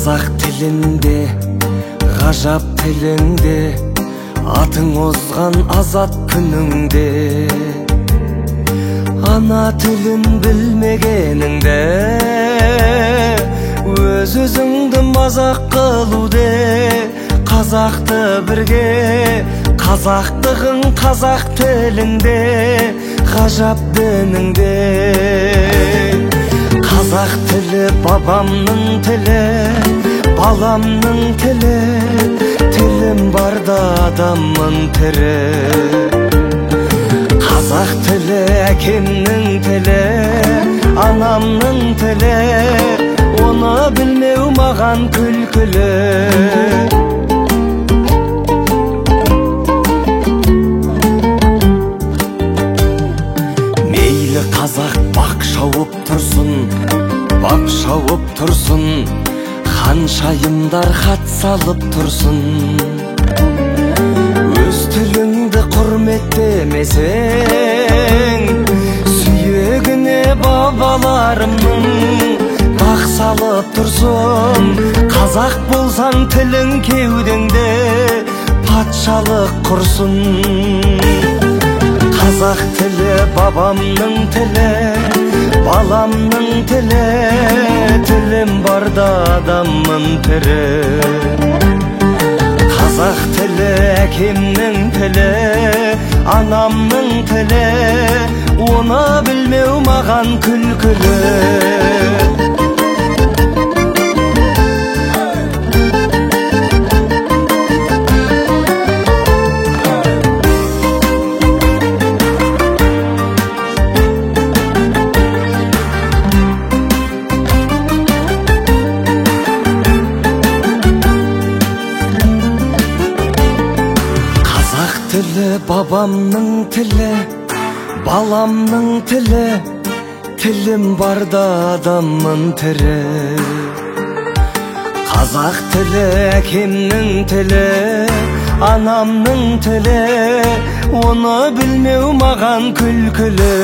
Қазақ тілінде, ғажап тіліңде, атың озған азат күніңде. Ана тілін білмегеніңде, өз-өзіңді мазақ қылуде. Қазақты бірге, қазақтығың қазақ тілінде, ғажап дініңде. Қазақ тілі бабамның тілі, баламның тілі, тілім барда адаммын тірі. Қазақ тілі әкемнің тілі, анамның тілі, оны білмеу маған күлкілі. Мейлі қазақ бақ шауып тұрсын, бап шауып тұрсын, ханшайымдар хат салып тұрсын. Өз тіліңді құрметтемесең, сүйегіне бабаларымның бақ салып тұрсын. Қазақ болсаң тілің кеудеңде, патшалық құрсын. Қазақ тілі бабамның тілі, баламның тілі, тілім барда адаммын тірі. Қазақ тілі әкемнің тілі, анамның тілі, оны білмеу маған күлкілі. Тілі бабамның тілі, баламның тілі, тілім барда адаммын тірі. Қазақ тілі әкемнің тілі, анамның тілі, оны білмеу маған күлкілі.